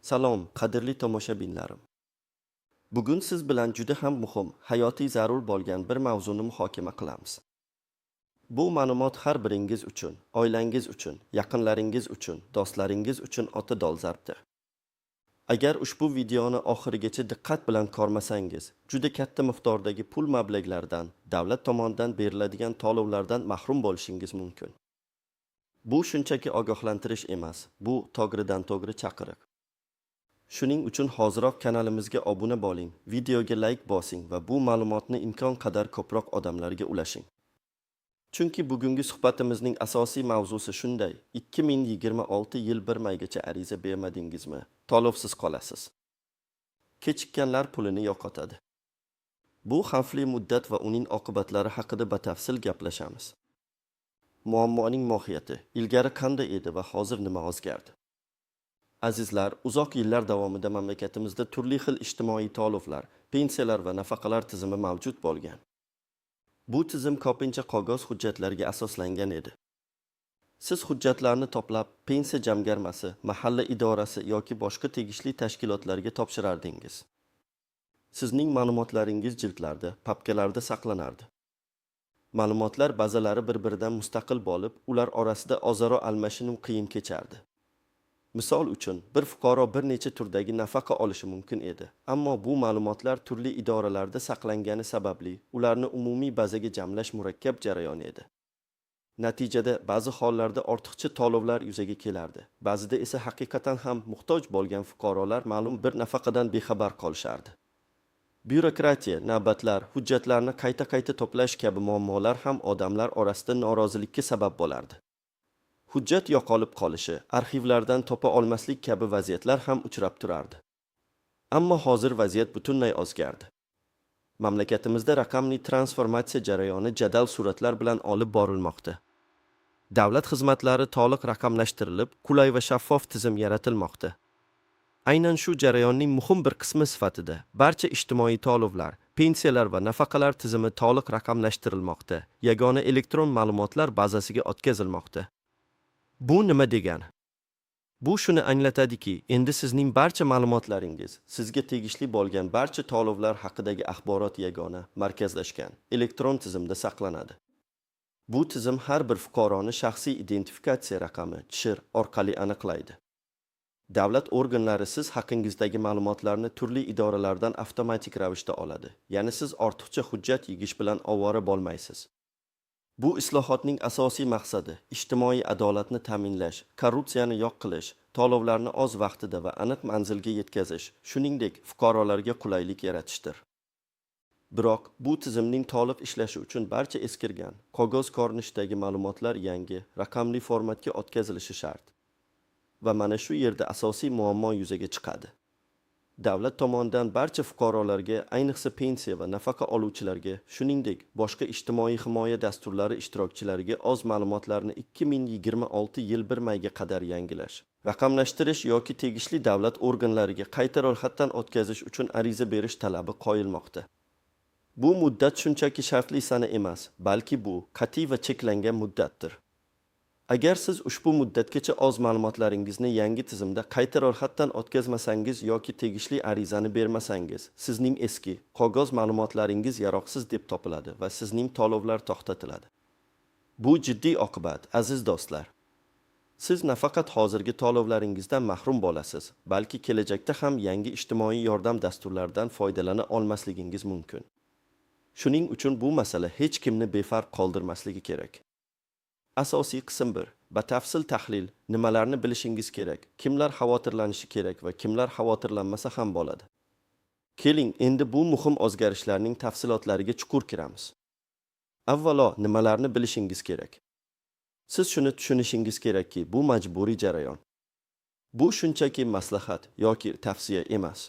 Salom, qadrli tomoshabinlarim. Bugun siz bilan juda ham muhim, hayotiy zarur bo'lgan bir mavzuni muhokama qilamiz. Bu ma'lumot har biringiz uchun, oilangiz uchun, yaqinlaringiz uchun, do'stlaringiz uchun o'ta dolzarbdir. Agar ushbu videoni oxirigacha diqqat bilan ko'rmasangiz, juda katta miqdordagi pul mablag'laridan, davlat tomonidan beriladigan to'lovlardan mahrum bo'lishingiz mumkin. Bu shunchaki ogohlantirish emas, bu to'g'ridan to'g'ri chaqiriq. Shuning uchun hoziroq kanalimizga obuna bo'ling, videoga layk bosing va bu ma'lumotni imkon qadar ko'proq odamlarga ulashing. Chunki bugungi suhbatimizning asosiy mavzusi shunday: 2026 yil 1 maygacha ariza bermadingizmi, to'lovsiz qolasiz. Kechikkanlar pulini yo'qotadi. Bu xavfli muddat va uning oqibatlari haqida batafsil gaplashamiz. Muammoning mohiyati ilgari qanday edi va hozir nima o'zgardi? Azizlar, uzoq yillar davomida mamlakatimizda turli xil ijtimoiy to'lovlar, pensiyalar va nafaqalar tizimi mavjud bo'lgan. Bu tizim ko'pincha qog'oz hujjatlarga asoslangan edi. Siz hujjatlarni to'plab, pensiya jamg'armasi, mahalla idorasi yoki boshqa tegishli tashkilotlarga topshirardingiz. Sizning ma'lumotlaringiz jildlarda, papkalarda saqlanardi. Ma'lumotlar bazalari bir-biridan mustaqil bo'lib, ular orasida o'zaro almashinuv qiyin kechardi. Misol uchun, bir fuqaro bir necha turdagi nafaqa olishi mumkin edi, ammo bu ma'lumotlar turli idoralarda saqlangani sababli ularni umumiy bazaga jamlash murakkab jarayon edi. Natijada ba'zi hollarda ortiqcha to'lovlar yuzaga kelardi, ba'zida esa haqiqatan ham muhtoj bo'lgan fuqarolar ma'lum bir nafaqadan bexabar qolishardi. Byurokratiya, navbatlar, hujjatlarni qayta-qayta to'plash kabi muammolar ham odamlar orasida norozilikka sabab bo'lardi. Hujjat yo'qolib qolishi, arxivlardan topa olmaslik kabi vaziyatlar ham uchrab turardi. Ammo hozir vaziyat butunlay o'zgardi. Mamlakatimizda raqamli transformatsiya jarayoni jadal sur'atlar bilan olib borilmoqda. Davlat xizmatlari to'liq raqamlashtirilib, qulay va shaffof tizim yaratilmoqda. Aynan shu jarayonning muhim bir qismi sifatida barcha ijtimoiy to'lovlar, pensiyalar va nafaqalar tizimi to'liq raqamlashtirilmoqda, yagona elektron ma'lumotlar bazasiga o'tkazilmoqda. Bu nima degani? Bu shuni anglatadiki, endi sizning barcha ma'lumotlaringiz, sizga tegishli bo'lgan barcha to'lovlar haqidagi axborot yagona, markazlashgan elektron tizimda saqlanadi. Bu tizim har bir fuqaroni shaxsiy identifikatsiya raqami, CHIR orqali aniqlaydi. Davlat organlari siz haqingizdagi ma'lumotlarni turli idoralardan avtomatik ravishda oladi. Ya'ni siz ortiqcha hujjat yig'ish bilan ovora bo'lmaysiz. Bu islohotning asosiy maqsadi ijtimoiy adolatni ta'minlash, korrupsiyani yo'q qilish, to'lovlarni o'z vaqtida va aniq manzilga yetkazish, shuningdek, fuqarolarga qulaylik yaratishdir. Biroq bu tizimning to'liq ishlashi uchun barcha eskirgan, qog'oz ko'rinishidagi ma'lumotlar yangi, raqamli formatga o'tkazilishi shart. Va mana shu yerda asosiy muammo yuzaga chiqadi. Davlat tomonidan barcha fuqarolarga, ayniqsa pensiya va nafaqa oluvchilarga, shuningdek, boshqa ijtimoiy himoya dasturlari ishtirokchilariga o'z ma'lumotlarini 2026 yil 1 mayga qadar yangilash, raqamlashtirish yoki tegishli davlat organlariga qayta ro'yxatdan o'tkazish uchun ariza berish talabi qo'yilmoqda. Bu muddat shunchaki shartli sana emas, balki bu qat'iy va cheklangan muddatdir. Agar siz ushbu muddatgacha o'z ma'lumotlaringizni yangi tizimda qayta ro'yxatdan o'tkazmasangiz yoki tegishli arizani bermasangiz, sizning eski, qog'oz ma'lumotlaringiz yaroqsiz deb topiladi va sizning to'lovlar to'xtatiladi. Bu jiddiy oqibat, aziz do'stlar. Siz nafaqat hozirgi to'lovlaringizdan mahrum bo'lasiz, balki kelajakda ham yangi ijtimoiy yordam dasturlaridan foydalana olmasligingiz mumkin. Shuning uchun bu masala hech kimni befarq qoldirmasligi kerak. Asosiy qism 1. Batafsil tahlil, nimalarni bilishingiz kerak, kimlar xavotirlanishi kerak va kimlar xavotirlanmasa ham bo'ladi. Keling, endi bu muhim o'zgarishlarning tafsilotlariga chuqur kiramiz. Avvalo, nimalarni bilishingiz kerak? Siz shuni tushunishingiz kerakki, bu majburiy jarayon. Bu shunchaki maslahat yoki tavsiya emas.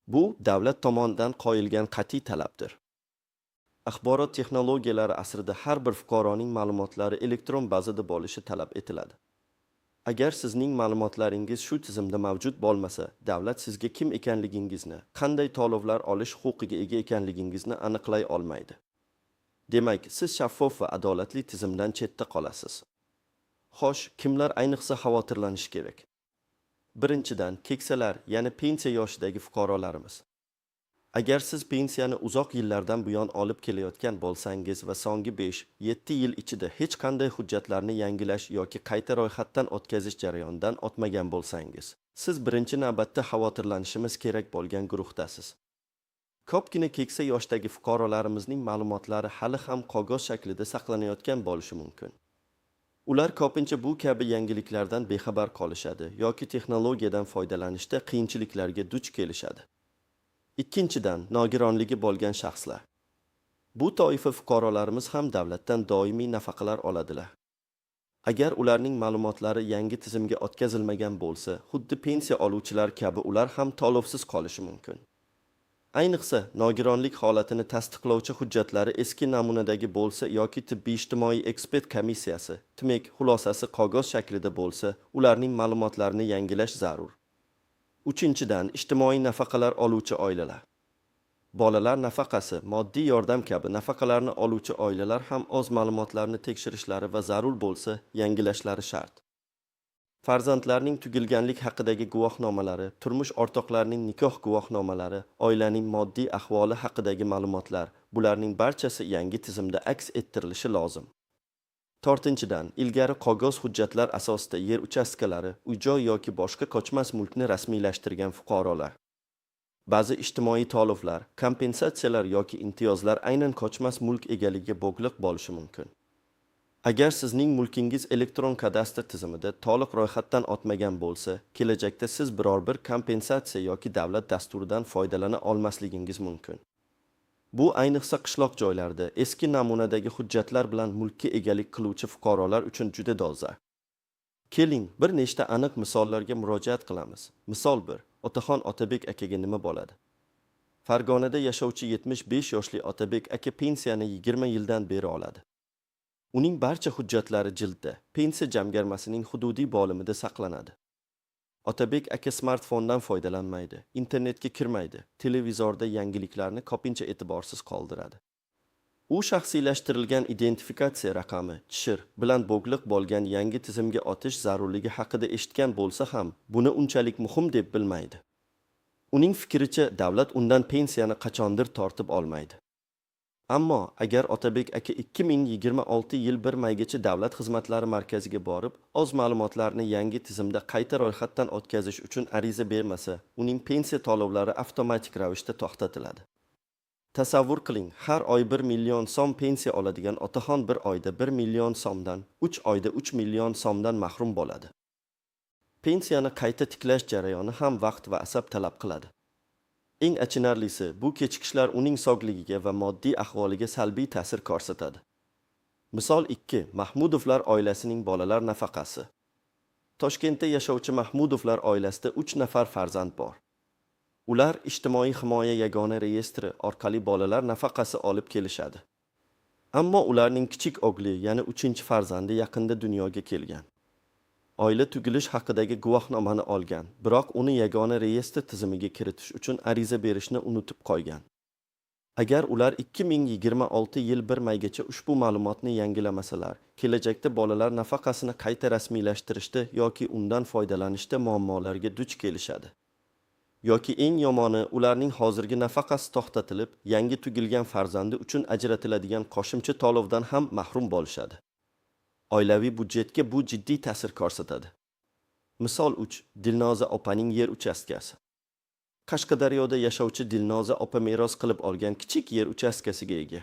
Bu davlat tomonidan qo'yilgan qat'iy talabdir. Axborot texnologiyalari asrida har bir fuqaroning ma'lumotlari elektron bazada bo'lishi talab etiladi. Agar sizning ma'lumotlaringiz shu tizimda mavjud bo'lmasa, davlat sizga kim ekanligingizni, qanday to'lovlar olish huquqiga ega ekanligingizni aniqlay olmaydi. Demak, siz shaffof va adolatli tizimdan chetda qolasiz. Xo'sh, kimlar ayniqsa xavotirlanishi kerak? Birinchidan, keksalar, ya'ni pensiya yoshidagi fuqarolarimiz. Agar siz pensiyani uzoq yillardan buyon olib kelayotgan bo'lsangiz va so'nggi 5-7 yil ichida hech qanday hujjatlarni yangilash yoki qayta ro'yxatdan o'tkazish jarayonidan o'tmagan bo'lsangiz, siz birinchi navbatda xavotirlanishimiz kerak bo'lgan guruhdasiz. Ko'pgina keksa yoshdagi fuqarolarimizning ma'lumotlari hali ham qog'oz shaklida saqlanayotgan bo'lishi mumkin. Ular ko'pincha bu kabi yangiliklardan bexabar qolishadi yoki texnologiyadan foydalanishda qiyinchiliklarga duch kelishadi. Ikkinchidan, nogironligi bo'lgan shaxslar. Bu toifa fuqarolarimiz ham davlatdan doimiy nafaqalar oladilar. Agar ularning ma'lumotlari yangi tizimga o'tkazilmagan bo'lsa, xuddi pensiya oluvchilar kabi ular ham to'lovsiz qolishi mumkin. Ayniqsa, nogironlik holatini tasdiqlovchi hujjatlari eski namunadagi bo'lsa yoki tibbiy ijtimoiy ekspert komissiyasi, TMEK xulosasi qog'oz shaklida bo'lsa, ularning ma'lumotlarini yangilash zarur. Uchinchidan, ijtimoiy nafaqalar oluvchi oilalar. Bolalar nafaqasi, moddiy yordam kabi nafaqalarni oluvchi oilalar ham o'z ma'lumotlarini tekshirishlari va zarur bo'lsa, yangilashlari shart. Farzandlarning tug'ilganlik haqidagi guvohnomalari, turmush o'rtoqlarining nikoh guvohnomalari, oilaning moddiy ahvoli haqidagi ma'lumotlar, bularning barchasi yangi tizimda aks ettirilishi lozim. To'rtinchidan, ilgari qog'oz hujjatlar asosida yer uchastkalari, uy-joy yoki boshqa ko'chmas mulkni rasmiylashtirgan fuqarolar. Ba'zi ijtimoiy to'lovlar, kompensatsiyalar yoki imtiyozlar aynan ko'chmas mulk egaligiga bog'liq bo'lishi mumkin. Agar sizning mulkingiz elektron kadastr tizimida to'liq ro'yxatdan o'tmagan bo'lsa, kelajakda siz biror bir kompensatsiya yoki davlat dasturidan foydalana olmasligingiz mumkin. Bu ayniqsa qishloq joylarda eski namunadagi hujjatlar bilan mulkka egalik qiluvchi fuqarolar uchun juda dolzarb. Keling, bir nechta aniq misollarga murojaat qilamiz. Misol 1. Otaxon Otabek akaga nima bo'ladi? Farg'onada yashovchi 75 yoshli Otabek aka pensiyani 20 yildan beri oladi. Uning barcha hujjatlari jildda, pensiya jamg'armasining hududiy bo'limida saqlanadi. Otabek aka smartfondan foydalanmaydi, internetga kirmaydi, televizorda yangiliklarni ko'pincha e'tiborsiz qoldiradi. U shaxsiylashtirilgan identifikatsiya raqami CHIR bilan bog'liq bo'lgan yangi tizimga o'tish zarurligi haqida eshitgan bo'lsa ham, buni unchalik muhim deb bilmaydi. Uning fikricha, davlat undan pensiyani qachondir tortib olmaydi. Ammo agar Otabek aka 2026 yil 1 maygacha davlat xizmatlari markaziga borib, o'z ma'lumotlarini yangi tizimda qayta ro'yxatdan o'tkazish uchun ariza bermasa, uning pensiya to'lovlari avtomatik ravishda to'xtatiladi. Tasavvur qiling, har oy 1 million so'm pensiya oladigan otaxon bir oyda 1 million so'mdan, 3 oyda 3 million so'mdan mahrum bo'ladi. Pensiyani qayta tiklash jarayoni ham vaqt va asab talab qiladi. Eng achinarlisi, bu kechikishlar uning sog'ligiga va moddiy ahvoliga salbiy ta'sir ko'rsatadi. Misol 2. Mahmudovlar oilasining bolalar nafaqasi. Toshkentda yashovchi Mahmudovlar oilasida 3 nafar farzand bor. Ular ijtimoiy himoya yagona reyestri orqali bolalar nafaqasi olib kelishadi. Ammo ularning kichik o'g'li, ya'ni 3-farzandi yaqinda dunyoga kelgan. Oila tug'ilish haqidagi guvohnomani olgan, biroq uni yagona reyestr tizimiga kiritish uchun ariza berishni unutib qo'ygan. Agar ular 2026 yil 1 maygacha ushbu ma'lumotni yangilamasalar, kelajakda bolalar nafaqasini qayta rasmiylashtirishda yoki undan foydalanishda muammolarga duch kelishadi. Yoki eng yomoni, ularning hozirgi nafaqasi to'xtatilib, yangi tug'ilgan farzandi uchun ajratiladigan qo'shimcha to'lovdan ham mahrum bo'lishadi. Oilaviy budjetga bu jiddiy ta'sir ko'rsatadi. Misol 3. Dilnoza opaning yer uchastkasi. Qashqadaryoda yashovchi Dilnoza opa meros qilib olgan kichik yer uchastkasiga ega.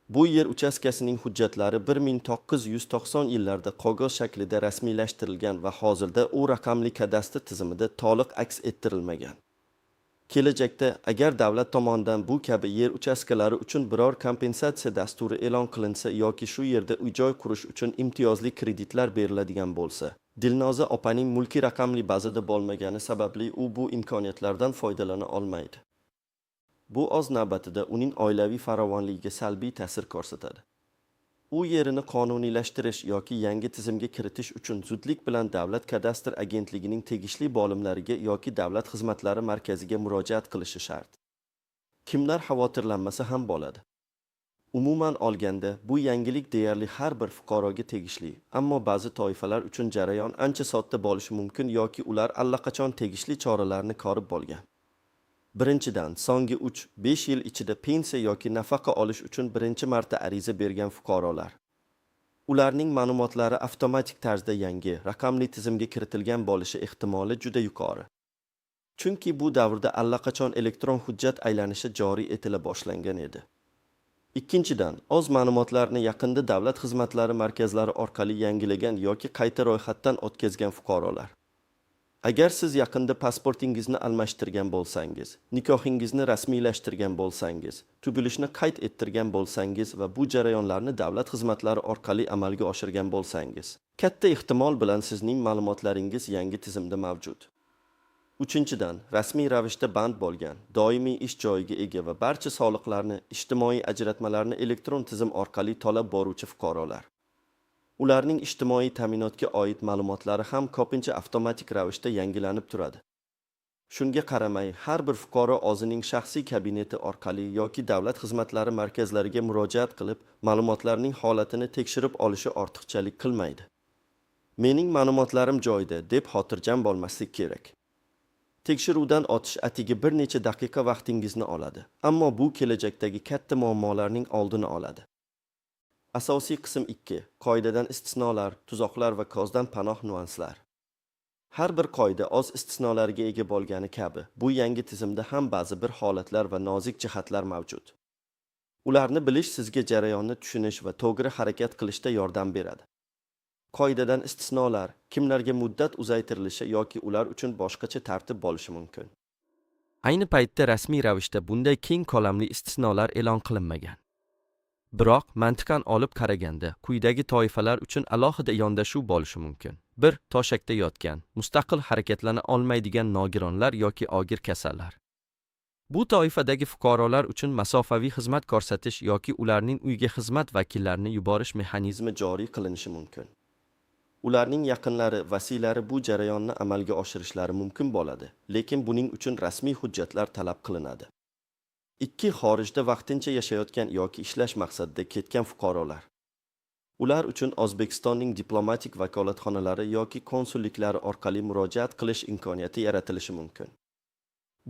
Bu yer uchastkasining hujjatlari 1990 yillarda qog'oz shaklida rasmiylashtirilgan va hozirda u raqamli kadastr tizimida to'liq aks ettirilmagan. Kelajakda agar davlat tomonidan bu kabi yer uchastkalari uchun biror kompensatsiya dasturi e'lon qilinsa yoki shu yerda uy-joy qurish uchun imtiyozli kreditlar beriladigan bo'lsa, Dilnoza opaning mulki raqamli bazada bo'lmagani sababli u bu imkoniyatlardan foydalana olmaydi. Bu o'z navbatida uning oilaviy farovonligiga salbiy ta'sir ko'rsatadi. U yerini qonuniylashtirish yoki yangi tizimga kiritish uchun zudlik bilan Davlat kadastr agentligining tegishli bo'limlariga yoki Davlat xizmatlari markaziga murojaat qilishi shart. Kimlar xavotirlanmasa ham bo'ladi. Umuman olganda, bu yangilik deyarli har bir fuqaroga tegishli, ammo ba'zi toifalar uchun jarayon ancha sodda bolishi mumkin yoki ular allaqachon tegishli choralarni korib bolgan. Birinchidan, so'nggi 3-5 yil ichida pensiya yoki nafaqa olish uchun birinchi marta ariza bergan fuqarolar. Ularning ma'lumotlari avtomatik tarzda yangi, raqamli tizimga kiritilgan bo'lishi ehtimoli juda yuqori. Chunki bu davrda allaqachon elektron hujjat aylanishi joriy etila boshlangan edi. Ikkinchidan, o'z ma'lumotlarini yaqinda davlat xizmatlari markazlari orqali yangilagan yoki qayta ro'yxatdan o'tkazgan fuqarolar. Agar siz yaqinda pasportingizni almashtirgan bo'lsangiz, nikohingizni rasmiylashtirgan bo'lsangiz, tug'ilishni qayd ettirgan bo'lsangiz va bu jarayonlarni davlat xizmatlari orqali amalga oshirgan bo'lsangiz, katta ehtimol bilan sizning ma'lumotlaringiz yangi tizimda mavjud. Uchinchidan, rasmiy ravishda band bo'lgan, doimiy ish joyiga ega va barcha soliqlarni, ijtimoiy ajratmalarni elektron tizim orqali to'lab boruvchi fuqarolar. Ularning ijtimoiy ta'minotga oid ma'lumotlari ham ko'pincha avtomatik ravishda yangilanib turadi. Shunga qaramay, har bir fuqaro o'zining shaxsiy kabineti orqali yoki davlat xizmatlari markazlariga murojaat qilib, ma'lumotlarning holatini tekshirib olishi ortiqchalik qilmaydi. Mening ma'lumotlarim joyida deb xotirjam bo'lmaslik kerak. Tekshiruvdan o'tish atigi bir necha daqiqa vaqtingizni oladi, ammo bu kelajakdagi katta muammolarning oldini oladi. Asosiy qism 2. Qoidadan istisnolar, tuzoqlar va ko'zdan panoh nyuanslar. Har bir qoida o'z istisnolariga ega bo'lgani kabi, bu yangi tizimda ham ba'zi bir holatlar va nozik jihatlar mavjud. Ularni bilish sizga jarayonni tushunish va to'g'ri harakat qilishda yordam beradi. Qoidadan istisnolar kimlarga muddat uzaytirilishi yoki ular uchun boshqacha tartib bo'lishi mumkin. Ayni paytda rasmiy ravishda bunday keng ko'lamli istisnolar e'lon qilinmagan. Biroq mantiqan olib qaraganda, quyidagi toifalar uchun alohida yondashuv bo'lishi mumkin. 1. To'shakda yotgan, mustaqil harakatlana olmaydigan nogironlar yoki og'ir kasallar. Bu toifadagi fuqarolar uchun masofaviy xizmat ko'rsatish yoki ularning uyiga xizmat vakillarini yuborish mexanizmi joriy qilinishi mumkin. Ularning yaqinlari, vasiylari bu jarayonni amalga oshirishlari mumkin bo'ladi, lekin buning uchun rasmiy hujjatlar talab qilinadi. 2. Xorijda vaqtincha yashayotgan yoki ishlash maqsadida ketgan fuqarolar. Ular uchun O'zbekistonning diplomatik vakolatxonalari yoki konsulliklari orqali murojaat qilish imkoniyati yaratilishi mumkin.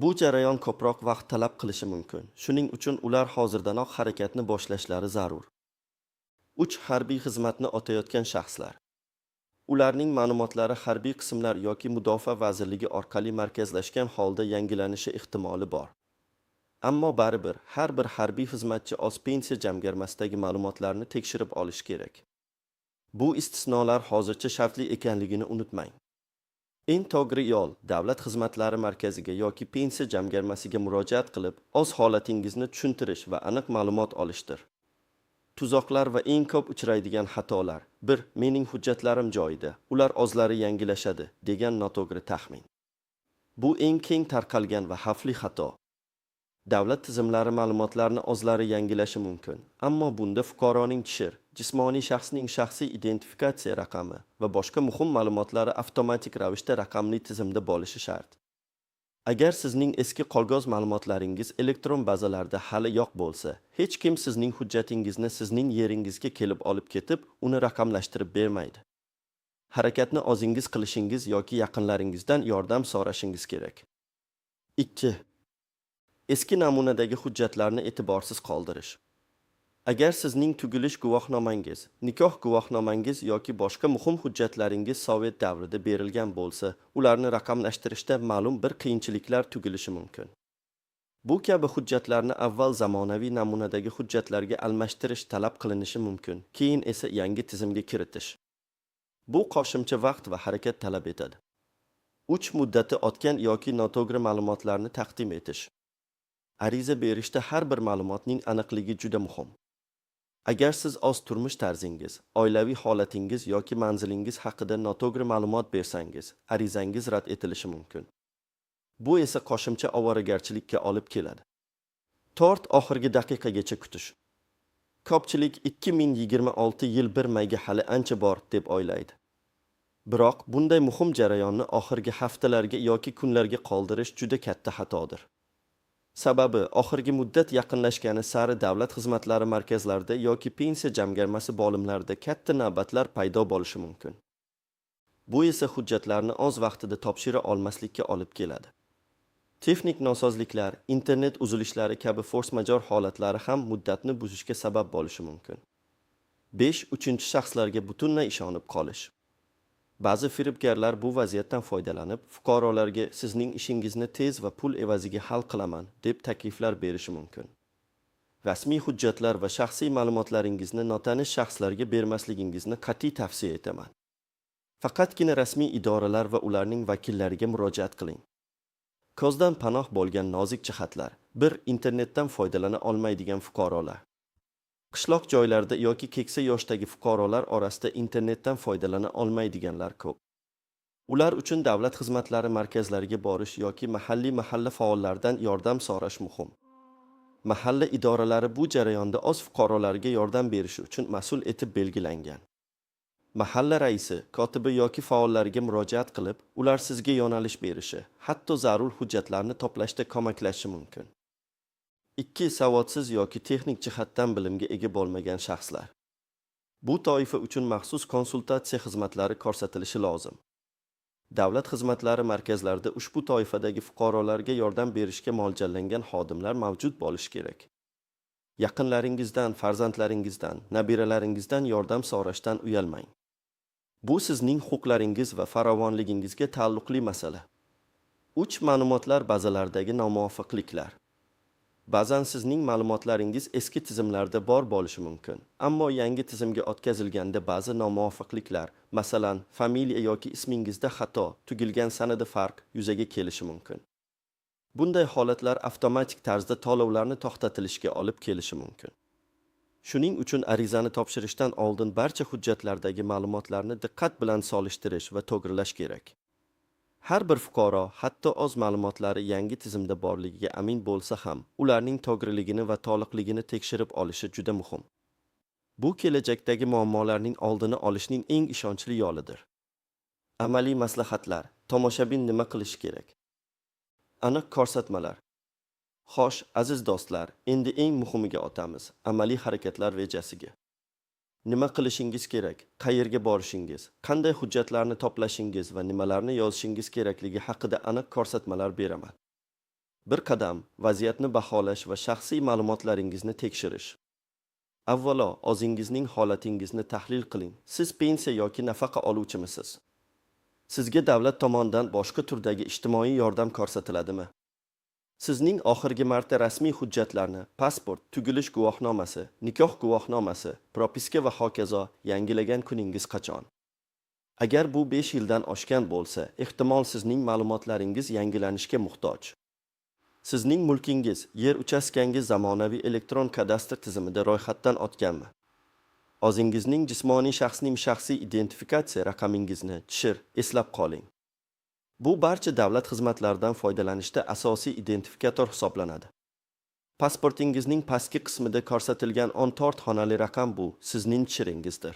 Bu jarayon ko'proq vaqt talab qilishi mumkin. Shuning uchun ular hozirdanoq harakatni boshlashlari zarur. 3. Harbiy xizmatni o'tayotgan shaxslar. Ularning ma'lumotlari harbiy qismlar yoki Mudofaa vazirligi orqali markazlashgan holda yangilanishi ehtimoli bor. Ammo baribir har bir harbiy xizmatchi o'z pensiya jamg'armasidagi ma'lumotlarni tekshirib olishi kerak. Bu istisnolar hozircha shartli ekanligini unutmang. Eng to'g'ri yo'l davlat xizmatlari markaziga yoki pensiya jamg'armasiga murojaat qilib, o'z holatingizni tushuntirish va aniq ma'lumot olishdir. Tuzoqlar va eng ko'p uchraydigan xatolar. 1. Mening hujjatlarim joyida, ular o'zlari yangilashadi degan noto'g'ri taxmin. Bu eng keng tarqalgan va xavfli xato. Davlat tizimlari ma'lumotlarni o'zlari yangilashi mumkin, ammo bunda fuqaroning CHIR, jismoniy shaxsning shaxsiy identifikatsiya raqami va boshqa muhim ma'lumotlari avtomatik ravishda raqamli tizimda bo'lishi shart. Agar sizning eski qog'oz ma'lumotlaringiz elektron bazalarda hali yo'q bo'lsa, hech kim sizning hujjatingizni sizning yeringizga kelib olib ketib, uni raqamlashtirib bermaydi. Harakatni o'zingiz qilishingiz yoki yaqinlaringizdan yordam so'rashingiz kerak. 2. Eski namunadagi hujjatlarni e'tiborsiz qoldirish. Agar sizning tug'ilish guvohnomangiz, nikoh guvohnomangiz yoki boshqa muhim hujjatlaringiz sovet davrida berilgan bo'lsa, ularni raqamlashtirishda ma'lum bir qiyinchiliklar tug'ilishi mumkin. Bu kabi hujjatlarni avval zamonaviy namunadagi hujjatlarga almashtirish talab qilinishi mumkin, keyin esa yangi tizimga kiritish. Bu qo'shimcha vaqt va harakat talab etadi. 3. Muddati o'tgan yoki noto'g'ri ma'lumotlarni taqdim etish. Ariza berishda har bir ma'lumotning aniqligi juda muhim. Agar siz o'z turmush tarzingiz, oilaviy holatingiz yoki manzilingiz haqida noto'g'ri ma'lumot bersangiz, arizangiz rad etilishi mumkin. Bu esa qo'shimcha ovoragarchilikka olib keladi. 4. Oxirgi daqiqagacha kutish. Ko'pchilik 2026 yil 1 mayga hali ancha bor deb o'ylaydi. Biroq bunday muhim jarayonni oxirgi haftalarga yoki kunlarga qoldirish juda katta xatodir. Sababi, oxirgi muddat yaqinlashgani sari davlat xizmatlari markazlarida yoki pensiya jamg'armasi bo'limlarida katta navbatlar paydo bo'lishi mumkin. Bu esa hujjatlarni o'z vaqtida topshira olmaslikka olib keladi. Texnik nosozliklar, internet uzilishlari kabi форс-мажор holatlari ham muddatni buzishga sabab bo'lishi mumkin. 5. Uchinchi shaxslarga butunlay ishonib qolish. Ba'zi firibgarlar bu vaziyatdan foydalanib, fuqarolarga sizning ishingizni tez va pul evaziga hal qilaman deb takliflar berishi mumkin. Rasmiy hujjatlar va shaxsiy ma'lumotlaringizni notanish shaxslarga bermasligingizni qat'iy tavsiya etaman. Faqatgina rasmiy idoralar va ularning vakillariga murojaat qiling. Ko'zdan panoh bo'lgan nozik jihatlar. 1. Internetdan foydalana olmaydigan fuqarolar. Qishloq joylarda yoki keksa yoshdagi fuqarolar orasida internetdan foydalana olmaydiganlar ko'p. Ular uchun davlat xizmatlari markazlariga borish yoki mahalliy mahalla faollaridan yordam so'rash muhim. Mahalla idoralari bu jarayonda o'z fuqarolariga yordam berishi uchun mas'ul etib belgilangan. Mahalla raisi, kotibi yoki faollariga murojaat qilib, ular sizga yo'nalish berishi, hatto zarur hujjatlarni to'plashda ko'maklashishi mumkin. 2. Savodsiz yoki texnik jihatdan bilimga ega bo'lmagan shaxslar. Bu toifa uchun maxsus konsultatsiya xizmatlari ko'rsatilishi lozim. Davlat xizmatlari markazlarida ushbu toifadagi fuqarolarga yordam berishga mo'ljallangan xodimlar mavjud bo'lishi kerak. Yaqinlaringizdan, farzandlaringizdan, nabiralaringizdan yordam so'rashdan uyalmang. Bu sizning huquqlaringiz va farovonligingizga taalluqli masala. 3. Ma'lumotlar bazalaridagi nomuvofiqliklar. Ba'zan sizning ma'lumotlaringiz eski tizimlarda bor bo'lishi mumkin, ammo yangi tizimga o'tkazilganda ba'zi nomuvofiqliklar, masalan, familiya yoki ismingizda xato, tug'ilgan sanada farq yuzaga kelishi mumkin. Bunday holatlar avtomatik tarzda to'lovlarni to'xtatilishiga olib kelishi mumkin. Shuning uchun arizani topshirishdan oldin barcha hujjatlardagi ma'lumotlarni diqqat bilan solishtirish va to'g'rilash kerak. Har bir fuqaro hatto o'z ma'lumotlari yangi tizimda borligiga amin bo'lsa ham, ularning to'g'riligini va to'liqligini tekshirib olishi juda muhim. Bu kelajakdagi muammolarning oldini olishning eng ishonchli yo'lidir. Amaliy maslahatlar. Tomoshabin nima qilishi kerak? Aniq ko'rsatmalar. Xo'sh, aziz do'stlar, endi eng muhimiga o'tamiz: amaliy harakatlar rejasiga. Nima qilishingiz kerak, qayerga borishingiz, qanday hujjatlarni to'plashingiz va nimalarni yozishingiz kerakligi haqida aniq ko'rsatmalar beraman. Bir qadam: vaziyatni baholash va shaxsiy ma'lumotlaringizni tekshirish. Avvalo, o'zingizning holatingizni tahlil qiling. Siz pensiya yoki nafaqa oluvchimisiz? Sizga davlat tomonidan boshqa turdagi ijtimoiy yordam ko'rsatiladimi? Sizning oxirgi marta rasmiy hujjatlarni, pasport, tug'ilish guvohnomasi, nikoh guvohnomasi, propiska va hokazo yangilagan kuningiz qachon? Agar bu 5 yildan oshgan bo'lsa, ehtimol, sizning ma'lumotlaringiz yangilanishga muhtoj. Sizning mulkingiz, yer uchastkangiz zamonaviy elektron kadastr tizimida ro'yxatdan o'tganmi? O'zingizning jismoniy shaxsning shaxsiy identifikatsiya raqamingizni, CHIR, eslab qoling. Bu barcha davlat xizmatlaridan foydalanishda asosiy identifikator hisoblanadi. Pasportingizning pastki qismida ko'rsatilgan 14 xonali raqam bu sizning CHIRingizdir.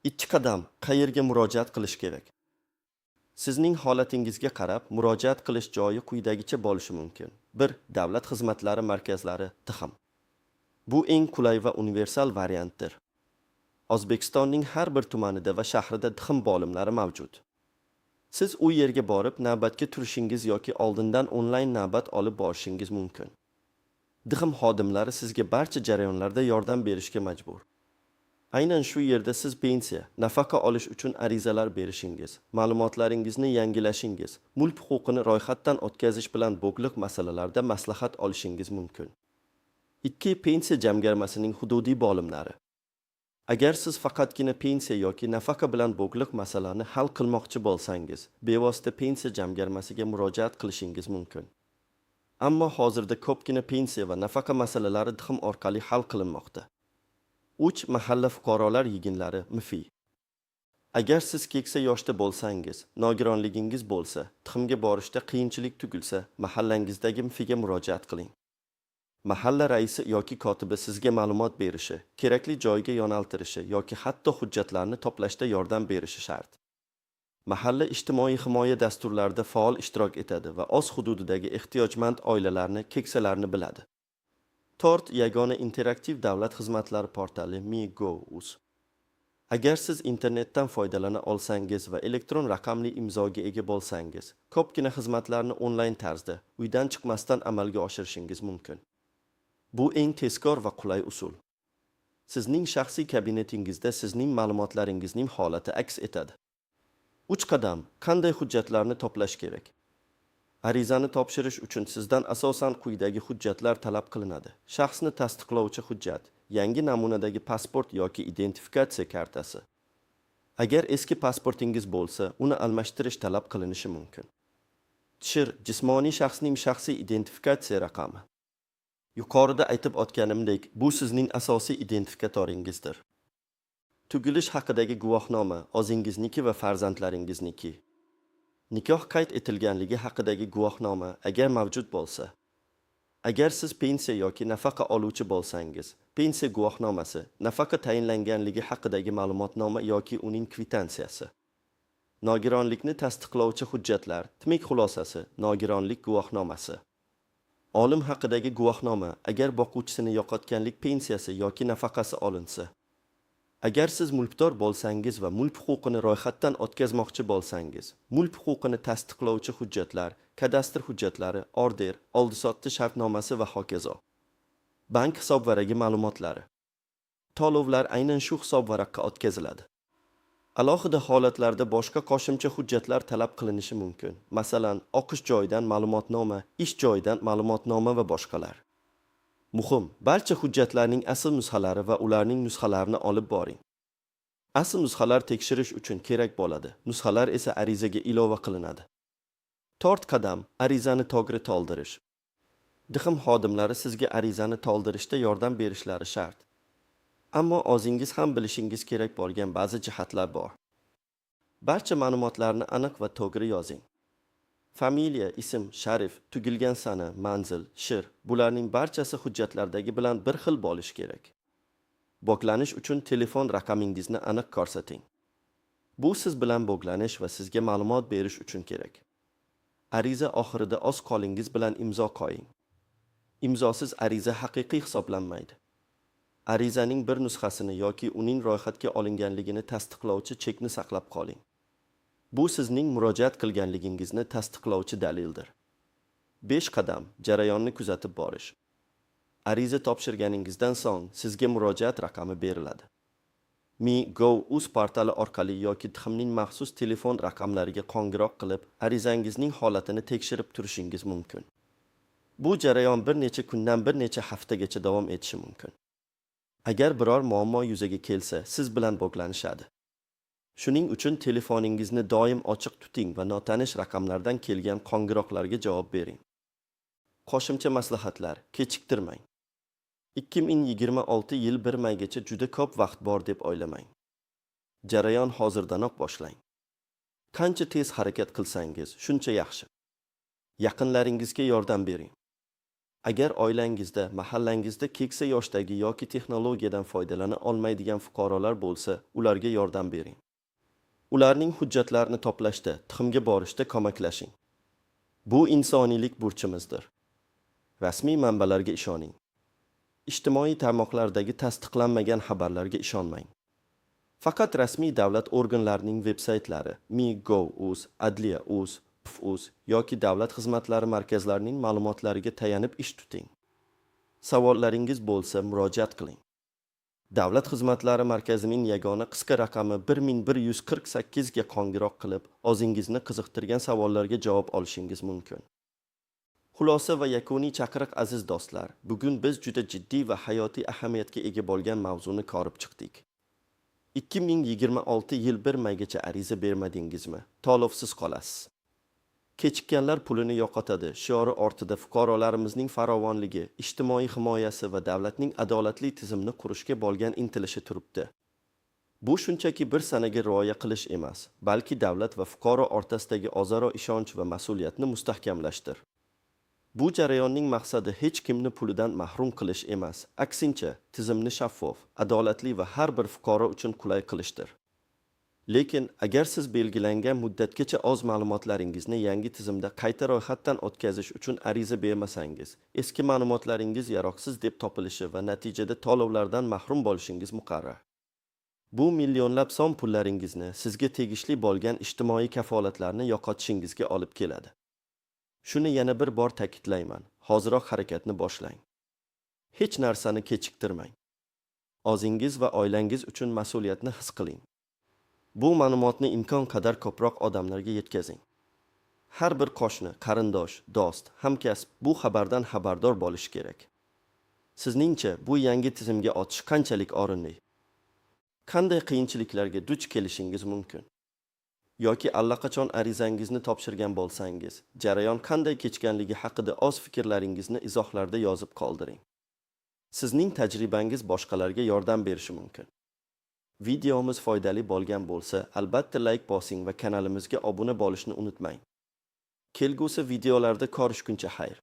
Ikki qadam: qayerga murojaat qilish kerak? Sizning holatingizga qarab murojaat qilish joyi quyidagicha bo'lishi mumkin. 1. Davlat xizmatlari markazlari, DXM. Bu eng qulay va universal variantdir. O'zbekistonning har bir tumanida va shahrida DXM bo'limlari mavjud. Siz u yerga borib navbatga turishingiz yoki oldindan onlayn navbat olib borishingiz mumkin. DXM xodimlari sizga barcha jarayonlarda yordam berishga majbur. Aynan shu yerda siz pensiya, nafaqa olish uchun arizalar berishingiz, ma'lumotlaringizni yangilashingiz, mulk huquqini ro'yxatdan o'tkazish bilan bog'liq masalalarda maslahat olishingiz mumkin. 2. Pensiya jamg'armasining hududiy bo'limlari. Agar siz faqatgina pensiya yoki nafaqa bilan bog'liq masalani hal qilmoqchi bo'lsangiz, bevosita pensiya jamg'armasiga murojaat qilishingiz mumkin. Ammo hozirda ko'pgina pensiya va nafaqa masalalari DXM orqali hal qilinmoqda. 3. Mahalla fuqarolar yig'inlari, MFY. Agar siz keksa yoshda bo'lsangiz, nogironligingiz bo'lsa, DXMga borishda qiyinchilik tug'ilsa, mahallangizdagi MFYga murojaat qiling. Mahalla raisi yoki kotibi sizga ma'lumot berishi, kerakli joyga yo'naltirishi yoki hatto hujjatlarni to'plashda yordam berishi shart. Mahalla ijtimoiy himoya dasturlarida faol ishtirok etadi va o'z hududidagi ehtiyojmand oilalarni, keksalarni biladi. 4. Yagona interaktiv davlat xizmatlari portali Mi.gov.uz. Agar siz internetdan foydalana olsangiz va elektron raqamli imzoga ega bo'lsangiz, ko'pgina xizmatlarni onlayn tarzda, uydan chiqmasdan amalga oshirishingiz mumkin. Bu eng tezkor va qulay usul. Sizning shaxsiy kabinetingizda sizning ma'lumotlaringizning holati aks etadi. 3 qadam: qanday hujjatlarni to'plash kerak? Arizani topshirish uchun sizdan asosan quyidagi hujjatlar talab qilinadi. Shaxsni tasdiqlovchi hujjat, yangi namunadagi pasport yoki identifikatsiya kartasi. Agar eski pasportingiz bo'lsa, uni almashtirish talab qilinishi mumkin. CHIR, jismoniy shaxsning shaxsiy identifikatsiya raqami. Yuqorida aytib o'tganimdek, bu sizning asosiy identifikatoringizdir. Tug'ilish haqidagi guvohnoma o'zingizniki va farzandlaringizniki. Nikoh qayd etilganligi haqidagi guvohnoma agar mavjud bo'lsa. Agar siz pensiya yoki nafaqa oluvchi bo'lsangiz, pensiya guvohnomasi, nafaqa tayinlanganligi haqidagi ma'lumotnoma yoki uning kvitansiyasi. Nogironlikni tasdiqlovchi hujjatlar, TMIK xulosasi, nogironlik guvohnomasi. O'lim haqidagi guvohnoma agar boquvchisini yo'qotganlik pensiyasi yoki nafaqasi olinsa. Agar siz mulkdor bo'lsangiz va mulk huquqini ro'yxatdan o'tkazmoqchi bo'lsangiz, mulk huquqini tasdiqlovchi hujjatlar, kadastr hujjatlari, order, oldi-sotdi shartnomasi va hokazo. Bank hisobvaragi ma'lumotlari. To'lovlar aynan shu hisobvaraqqa o'tkaziladi. Alohida holatlarda boshqa qo'shimcha hujjatlar talab qilinishi mumkin. Masalan, o'qish joyidan ma'lumotnoma, ish joyidan ma'lumotnoma va boshqalar. Muhim, barcha hujjatlarning asl nusxalari va ularning nusxalarini olib boring. Asl nusxalar tekshirish uchun kerak bo'ladi. Nusxalar esa arizaga ilova qilinadi. 4 qadam: arizani to'g'ri to'ldirish. DHM xodimlari sizga arizani to'ldirishda yordam berishlari shart. Ammo o'zingiz ham bilishingiz kerak bo'lgan ba'zi jihatlar bor. Barcha ma'lumotlarni aniq va to'g'ri yozing. Familiya, ism, sharif, tug'ilgan sana, manzil, shir bularning barchasi hujjatlardagi bilan bir xil bo'lishi kerak. Bog'lanish uchun telefon raqamingizni aniq ko'rsating. Bu siz bilan bog'lanish va sizga ma'lumot berish uchun kerak. Ariza oxirida o'z qo'lingiz bilan imzo qo'ying. Imzosiz ariza haqiqiy hisoblanmaydi. Arizaning bir nusxasini yoki uning ro'yxatga olinganligini tasdiqlovchi chekni saqlab qoling. Bu sizning murojaat qilganligingizni tasdiqlovchi dalildir. 5 qadam: jarayonni kuzatib borish. Ariza topshirganingizdan so'ng sizga murojaat raqami beriladi. Mi.gov.uz portali orqali yoki DHMning maxsus telefon raqamlariga qo'ng'iroq qilib, arizangizning holatini tekshirib turishingiz mumkin. Bu jarayon bir necha kundan bir necha haftagacha davom etishi mumkin. Agar biror muammo yuzaga kelsa, siz bilan bog'lanishadi. Shuning uchun telefoningizni doim ochiq tuting va notanish raqamlardan kelgan qo'ng'iroqlarga javob bering. Qo'shimcha maslahatlar: kechiktirmang. 2026 yil 1 maygacha juda ko'p vaqt bor deb o'ylamang. Jarayon hozirdanoq boshlang. Qancha tez harakat qilsangiz, shuncha yaxshi. Yaqinlaringizga yordam bering. Agar oilangizda, mahallangizda keksa yoshdagi yoki texnologiyadan foydalana olmaydigan fuqarolar bo'lsa, ularga yordam bering. Ularning hujjatlarini to'plashda, DHMga borishda ko'maklashing. Bu insoniylik burchimizdir. Rasmiy manbalarga ishoning. Ijtimoiy tarmoqlardagi tasdiqlanmagan xabarlarga ishonmang. Faqat rasmiy davlat organlarining veb-saytlari, Mi.gov.uz, Adliya.uz, PF.uz yoki davlat xizmatlari markazlarining ma'lumotlariga tayanib ish tuting. Savollaringiz bo'lsa, murojaat qiling. Davlat xizmatlari markazining yagona qisqa raqami 1148 ga qo'ng'iroq qilib, o'zingizni qiziqtirgan savollarga javob olishingiz mumkin. Xulosa va yakuniy chaqiriq. Aziz do'stlar, bugun biz juda jiddiy va hayotiy ahamiyatga ega bo'lgan mavzuni ko'rib chiqdik. 2026 yil 1 maygacha ariza bermadingizmi? To'lovsiz qolasiz. Kechikkanlar pulini yo'qotadi shiori ortida fuqarolarimizning farovonligi, ijtimoiy himoyasi va davlatning adolatli tizimni qurishga bo'lgan intilishi turibdi. Bu shunchaki bir sanaga rioya qilish emas, balki davlat va fuqaro o'rtasidagi o'zaro ishonch va mas'uliyatni mustahkamlashdir. Bu jarayonning maqsadi hech kimni pulidan mahrum qilish emas, aksincha, tizimni shaffof, adolatli va har bir fuqaro uchun qulay qilishdir. Lekin agar siz belgilangan muddatgacha o'z ma'lumotlaringizni yangi tizimda qayta ro'yxatdan o'tkazish uchun ariza bermasangiz, eski ma'lumotlaringiz yaroqsiz deb topilishi va natijada to'lovlardan mahrum bo'lishingiz muqarrar. Bu millionlab so'm pullaringizni, sizga tegishli bo'lgan ijtimoiy kafolatlarni yo'qotishingizga olib keladi. Shuni yana bir bor ta'kidlayman, hoziroq harakatni boshlang. Hech narsani kechiktirmang. O'zingiz va oilangiz uchun mas'uliyatni his qiling. Bu ma'lumotni imkon qadar ko'proq odamlarga yetkazing. Har bir qo'shni, qarindosh, do'st, hamkasb bu xabardan xabardor bo'lishi kerak. Sizningcha bu yangi tizimga o'tish qanchalik o'rinli? Qanday qiyinchiliklarga duch kelishingiz mumkin? Yoki allaqachon arizangizni topshirgan bo'lsangiz, jarayon qanday kechganligi haqida o'z fikrlaringizni izohlarda yozib qoldiring. Sizning tajribangiz boshqalarga yordam berishi mumkin. Videomiz foydali bo'lgan bo'lsa, albatta layk bosing va kanalimizga obuna bo'lishni unutmang. Kelgusi videolarda ko'rishguncha xayr.